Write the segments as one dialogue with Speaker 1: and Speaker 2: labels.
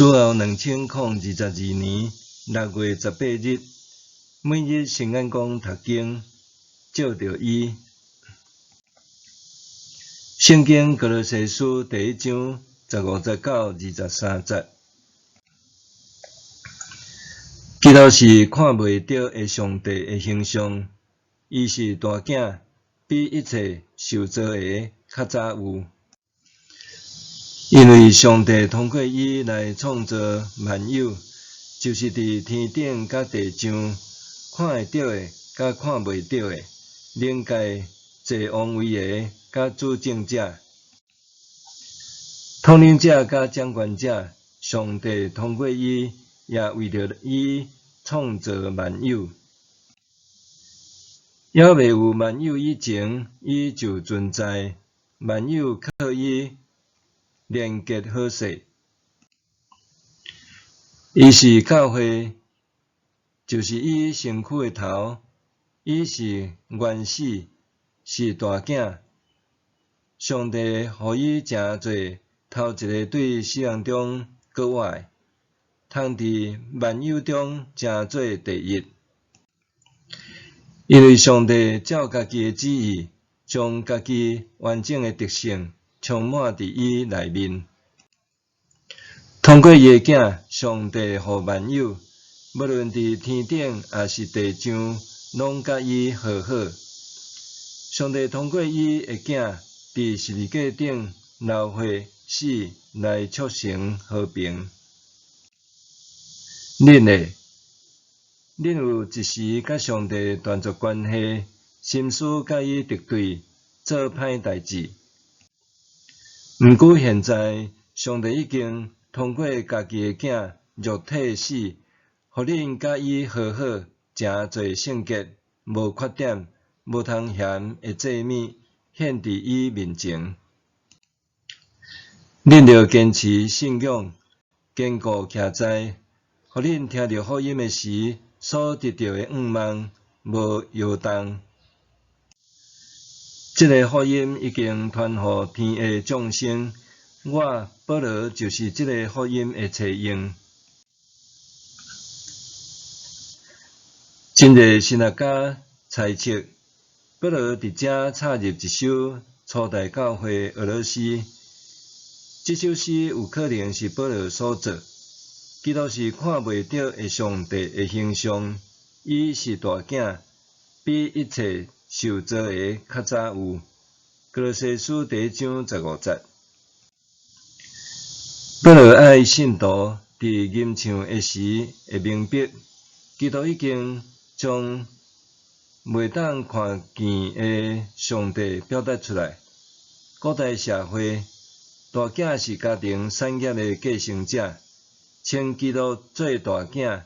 Speaker 1: 主後2022年6月18日，每日聖眼光讀經，照著伊。聖經歌羅西書第一章15節到23節。基督是看袂著的上帝的形象，伊是大囝，比一切受造的較早有。因為上帝通過伊來創造萬有，就是佇天頂佮地上，看會著的佮看袂著的，靈界坐王位的佮主政者、統領者佮掌權者，上帝通過伊，也為著伊創造萬有。猶未有萬有以前，伊就存在，萬有靠伊連結好勢。伊是教會，就是伊身軀的頭，伊是原始，是大囝。上帝予伊成做頭一个對死人中閣活的，通佇萬有中成做第一。因為上帝照家己的旨意，將家己完整的德性充滿佇伊內面。通過伊的囝，上帝予萬有，無論佇天頂抑是地上，攏佮伊和好。上帝通過伊的囝，佇十字架頂流血死來促成和平。恁呢？恁有一時佮上帝斷絕關係，心思佮伊敵對，做歹代誌。毋過現在，上帝已經通過家己的囝肉體死，予恁佮伊和好，成做聖潔，無缺點，無通嫌的祭物，獻佇伊面前。恁著堅持信仰，堅固徛在，予恁聽著福音的時所得著的向望，無搖動。這个福音已經傳予天下眾生，我保羅就是這个福音的冊用。真濟神學家猜測，保羅佇遮插入一首初代教會歌羅詩，這首詩有可能是保羅所作。基督是看袂著的上帝的形象，伊是大囝，比一切受造的較早有。歌羅西書第一章15節。保羅愛信徒佇吟唱的時會明白，基督已經將袂當看見的上帝表達出來。古代社會，大囝是家庭產業的繼承者，稱基督做大囝，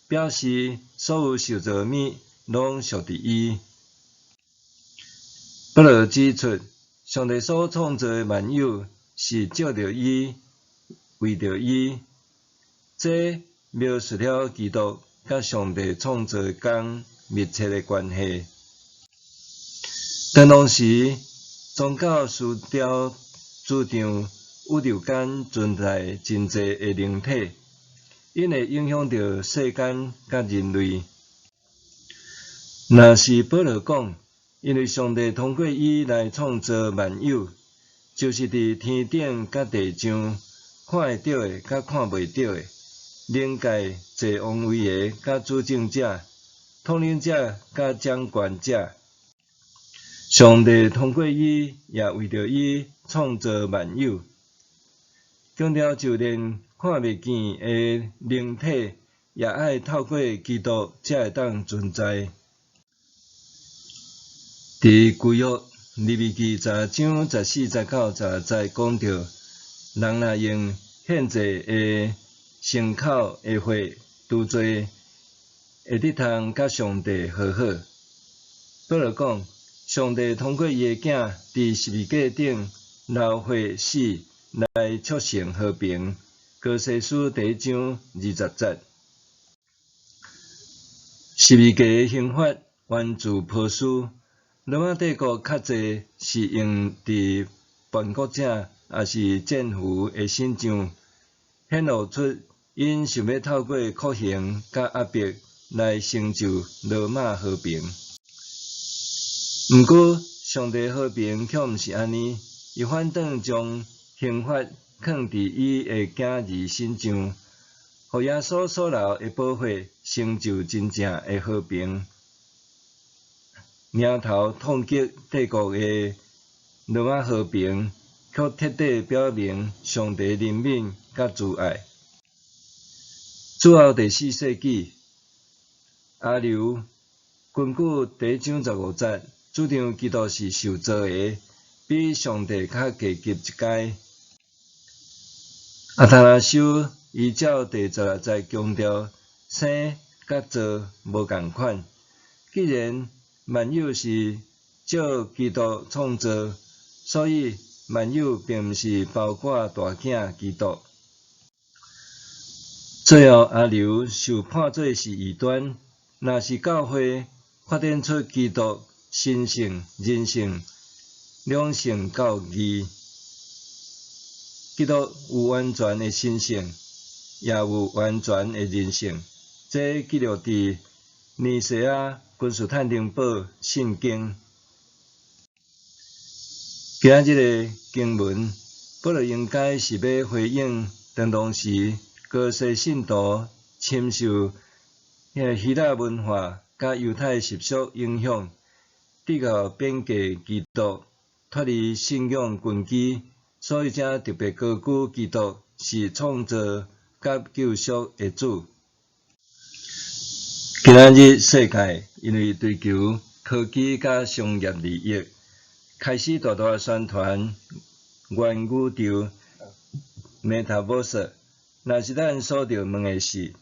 Speaker 1: 表示所有受造物攏屬佇伊。保羅指出，上帝所創造的萬有是藉著伊，為著伊。這描述了基督佮上帝創造工密切的關係。當當時，宗教思潮主張宇宙間存在真濟的靈體，𪜶會影響著世間佮人類。若是保羅講，因為上帝通過伊來創造萬有，就是佇天頂佮地上，看會著的佮看袂著的，靈界坐王位的佮主政者、統領者佮掌權者，上帝通過伊，也為著伊創造萬有。強調就連看袂見的靈體，也愛透過基督才會當存在。佇舊約利未記10章14節到15節講著，人若用獻祭的牲口的血除罪，會得通佮上帝和好。保羅講，上帝通過伊的囝佇十字架頂流血死，來促成和平。歌羅西書第一章20節。十字架的刑罰源自波斯。羅馬帝國較濟是用佇叛國者抑是戰俘的身上。顯露出𪜶想欲透過酷刑佮壓迫來成就羅馬和平。毋過，上帝和平卻毋是按呢，伊反轉將刑罰囥佇伊的囝兒身上，予耶穌所流的寶血成就真正的和平。迎頭痛擊帝國的羅馬和平，卻徹底表明上帝憐憫佮慈愛。主後第四世紀，阿留根據第一章十五節，主張基督是受造的，比上帝較低級一階。阿塔那修依照第十六節強調，生佮造無仝款。既然萬有是照基督創造，所以萬有並毋是包括大囝基督。最後，阿留受判做是異端。若是教會發展出基督神性、人性兩性教義，基督有完全的神性，也有完全的人性。這記錄佇尼西亞君士坦丁堡信經。今仔日的經文，保羅應該是欲回應當當時歌羅西信徒深受彼個希臘文化佮猶太習俗影響，直到貶低基督，脫離信仰根基，所以才特別高舉基督是創造佮救贖的主。今仔日世界因為追求科技佮商業利益，開始大大宣傳元宇宙（Metaverse）。若是咱所著問的是：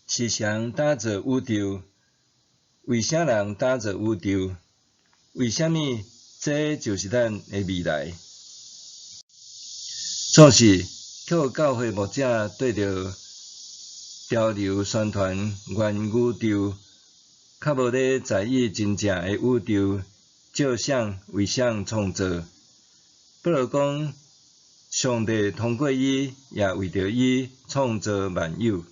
Speaker 1: 是誰打造宇宙？為啥人打造宇宙？為啥物這就是咱的未來？總是予教會牧者對著潮流宣傳元宇宙，較無咧在意真正的宇宙，照誰為誰創造。保羅講，上帝通過伊，也為著伊創造萬有。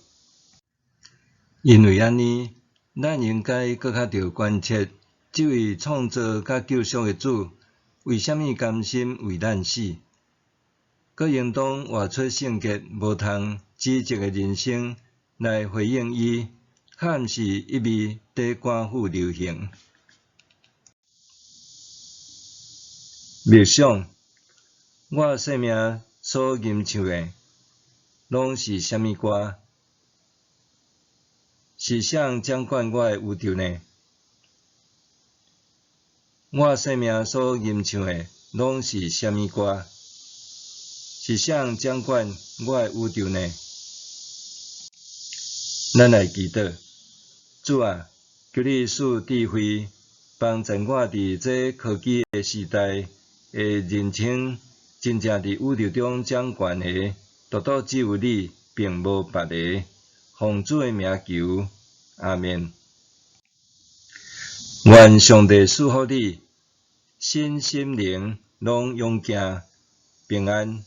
Speaker 1: 因為按呢，咱應該閣較著關切這位創造佮救贖的主，為啥物甘心為咱死？閣應當活出聖潔、無通指責的人生來回應伊，較毋是一味佇趕赴流行。默想，我生命所吟唱的，攏是啥物歌？是誰掌管我的宇宙呢？我生命所吟唱的，攏是啥物歌？是誰掌管我的宇宙呢？咱來祈禱，主啊，求你賜智慧，幫助我佇這科技的時代會認清真正佇宇宙中掌權的，獨獨只有你，並無別个。奉主的名求，阿們。願上帝賜福你，身心靈攏勇健平安。